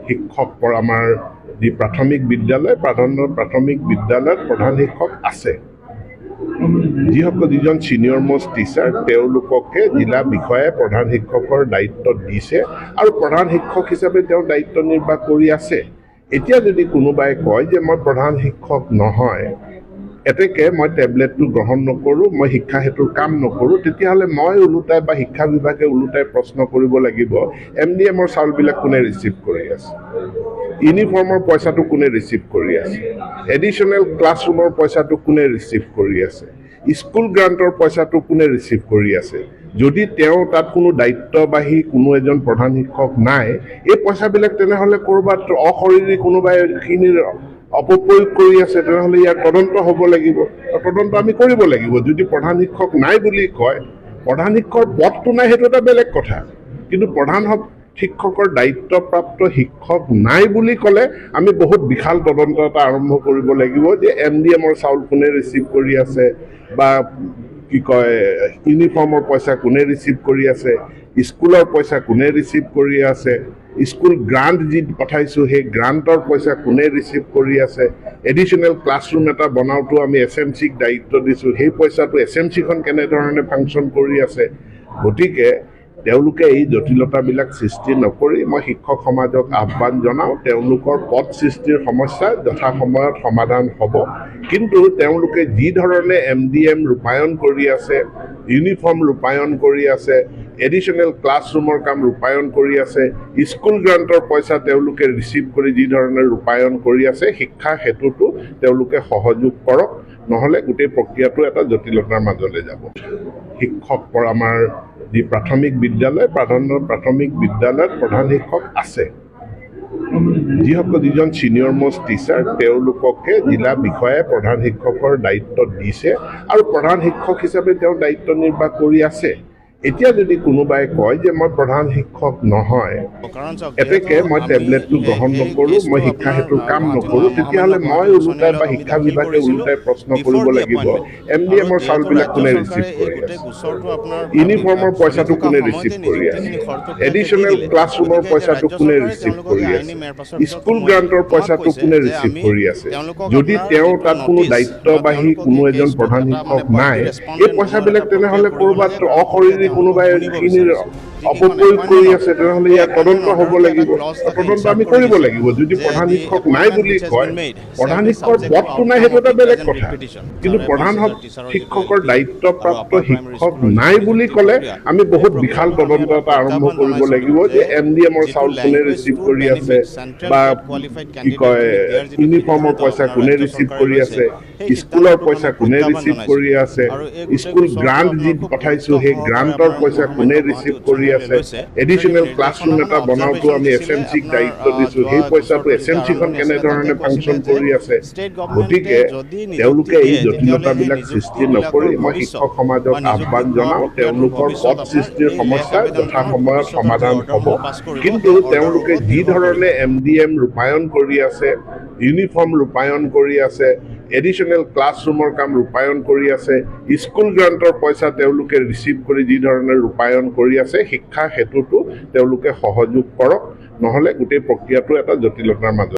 শিক্ষক, আমাৰ যি প্ৰাথমিক বিদ্যালয়, প্ৰাথমিক বিদ্যালয়ত প্ৰধান শিক্ষক আছে। যিজন ছিনিয়ৰ মষ্ট টিচাৰ, তেওঁলোককে জিলা বিষয়াই প্ৰধান শিক্ষকৰ দায়িত্ব দিছে আৰু প্ৰধান শিক্ষক হিচাপে তেওঁ দায়িত্ব নিৰ্বাহ কৰি আছে। এতিয়া যদি কোনোবাই কয় যে মই প্ৰধান শিক্ষক নহয়, এতেকে মই টেবলেটটো গ্ৰহণ নকৰোঁ, মই শিক্ষা সেতুৰ কাম নকৰোঁ, তেতিয়াহ'লে মই ওলোটাই বা শিক্ষা বিভাগে ওলোটাই প্ৰশ্ন কৰিব লাগিব, এমডিএমৰ চাউলবিলাক কোনে ৰিচিভ কৰি আছে, ইউনিফৰ্মৰ পইচাটো কোনে ৰিচিভ কৰি আছে, এডিশ্যনেল ক্লাছৰুমৰ পইচাটো কোনে ৰিচিভ কৰি আছে, স্কুল গ্ৰাণ্টৰ পইচাটো কোনে ৰিচিভ কৰি আছে। যদি তেওঁ তাত কোনো দায়িত্ববাহী কোনো এজন প্ৰধান শিক্ষক নাই, এই পইচাবিলাক তেনেহ'লে ক'ৰবাত অশৰীৰী কোনোবাই এইখিনিৰ অপপ্ৰয়োগ কৰি আছে, তেনেহ'লে ইয়াৰ তদন্ত হ'ব লাগিব। তদন্ত আমি কৰিব লাগিব। যদি প্ৰধান শিক্ষক নাই বুলি কয়, প্ৰধান শিক্ষকৰ পদটো নাই সেইটো এটা বেলেগ কথা, কিন্তু প্ৰধান শিক্ষকৰ দায়িত্বপ্ৰাপ্ত শিক্ষক নাই বুলি ক'লে আমি বহুত বিশাল তদন্ত এটা আৰম্ভ কৰিব লাগিব যে এমডিএমৰ চাউল কোনে ৰিচিভ কৰি আছে, বা কি কয় ইউনিফৰ্মৰ পইচা কোনে ৰিচিভ কৰি আছে, স্কুলৰ পইচা কোনে ৰিচিভ কৰি আছে, স্কুল গ্ৰাণ্ট যি পঠাইছোঁ সেই গ্ৰাণ্টৰ পইচা কোনে ৰিচিভ কৰি আছে, এডিশ্যনেল ক্লাছৰুম এটা বনাওঁতেও আমি এছএমচিক দায়িত্ব দিছোঁ, সেই পইচাটো এছএমচিখন কেনেধৰণে ফাংচন কৰি আছে। গতিকে তেওঁলোকে এই জটিলতাবিলাক সৃষ্টি নকৰি মই শিক্ষক সমাজক আহ্বান জনাওঁ, তেওঁলোকৰ পদ সৃষ্টিৰ সমস্যা যথাসময়ত সমাধান হ'ব। কিন্তু তেওঁলোকে যি ধৰণে এমডিএম ৰূপায়ণ কৰি আছে, ইউনিফৰ্ম ৰূপায়ণ কৰি আছে, এডিশ্যনেল ক্লাছৰুমৰ কাম ৰূপায়ণ কৰি আছে, স্কুল গ্ৰাণ্টৰ পইচা তেওঁলোকে ৰিচিভ কৰি যি ধৰণে ৰূপায়ণ কৰি আছে, শিক্ষা সেতুটো তেওঁলোকে সহযোগ কৰক, নহ'লে গোটেই প্ৰক্ৰিয়াটো এটা জটিলতাৰ মাজলৈ যাব। শিক্ষক, আমাৰ যি প্ৰাথমিক বিদ্যালয়, প্ৰাথমিক বিদ্যালয়ত প্ৰধান শিক্ষক আছে। যিজন ছিনিয়ৰ মষ্ট টিচাৰ, তেওঁলোককে জিলা বিষয়াই প্ৰধান শিক্ষকৰ দায়িত্ব দিছে আৰু প্ৰধান শিক্ষক হিচাপে তেওঁ দায়িত্ব নিৰ্বাহ কৰি আছে। এতিয়া যদি কোনোবাই কয় যে মই প্ৰধান শিক্ষক নহয়, এতেকে মই টেবলেটটো গ্ৰহণ নকৰোঁ, মই শিক্ষা সেতুৰ কাম নকৰোঁ, তেতিয়াহ'লে মই ওলোটাই বা শিক্ষা বিভাগে ওলোটাই প্ৰশ্ন কৰিব লাগিব, এমডিএমৰ চাউলবিলাক কোনে ৰিচিভ কৰি আছে, ইউনিফৰ্মৰ পইচাটো কোনে ৰিচিভ কৰি আছে, এডিশ্যনেল ক্লাছৰুমৰ পইচাটো কোনে ৰিচিভ কৰি আছে, স্কুল গ্ৰাণ্টৰ পইচাটো কোনে ৰিচিভ কৰি আছে। যদি তেওঁ তাত কোনো দায়িত্ববাহী কোনো এজন প্ৰধান শিক্ষক নাই, এই পইচাবিলাক তেনেহ'লে ক'ৰবাত অশৰীৰী কোনোবাই এইখিনিৰ অপপ্ৰয়োগ কৰি আছে, তেনেহ'লে ইয়াৰ তদন্ত হ'ব লাগিব। তদন্ত আমি কৰিব লাগিব। যদি প্ৰধান শিক্ষক নাই বুলি কয়, প্ৰধান শিক্ষকৰ পদটো নাই সেইটো এটা বেলেগ কথা, কিন্তু প্ৰধান শিক্ষকৰ দায়িত্বপ্ৰাপ্ত শিক্ষক নাই বুলি ক'লে আমি বহুত বিশাল তদন্ত এটা আৰম্ভ কৰিব লাগিব যে এমডিএমৰ চাউল কোনে ৰিচিভ কৰি আছে, বা কি কয় ইউনিফৰ্মৰ পইচা কোনে ৰিচিভ কৰি আছে, স্কুলৰ পইচা কোনে ৰিচিভ কৰি আছে, স্কুল গ্ৰাণ্ট যি পঠাইছোঁ সেই গ্ৰাণ্টৰ পইচা কোনে ৰিচিভ কৰি আছে, এডিশ্যনেল ক্লাছৰুম এটা বনাওঁতেও আমি এছএমচিক দায়িত্ব দিছোঁ, সেই পইচাটো এছএমচিখন কেনেধৰণে ফাংচন কৰি আছে। গতিকে তেওঁলোকে এই জটিলতাবিলাক সৃষ্টি নকৰি মই শিক্ষক সমাজক আহ্বান জনাওঁ, তেওঁলোকৰ পদ সৃষ্টিৰ সমস্যা যথাসময়ত সমাধান হ'ব। কিন্তু তেওঁলোকে যি ধৰণে এমডিএম ৰূপায়ণ কৰি আছে, ইউনিফৰ্ম ৰূপায়ণ কৰি আছে, এডিশ্যনেল ক্লাছৰুমৰ কাম ৰূপায়ণ কৰি আছে, স্কুল গ্ৰাণ্টৰ পইচা তেওঁলোকে ৰিচিভ কৰি যি ধৰণে ৰূপায়ণ কৰি আছে, শিক্ষা সেতুটো তেওঁলোকে সহযোগ কৰক, নহ'লে গোটেই প্ৰক্ৰিয়াটো এটা জটিলতাৰ মাজত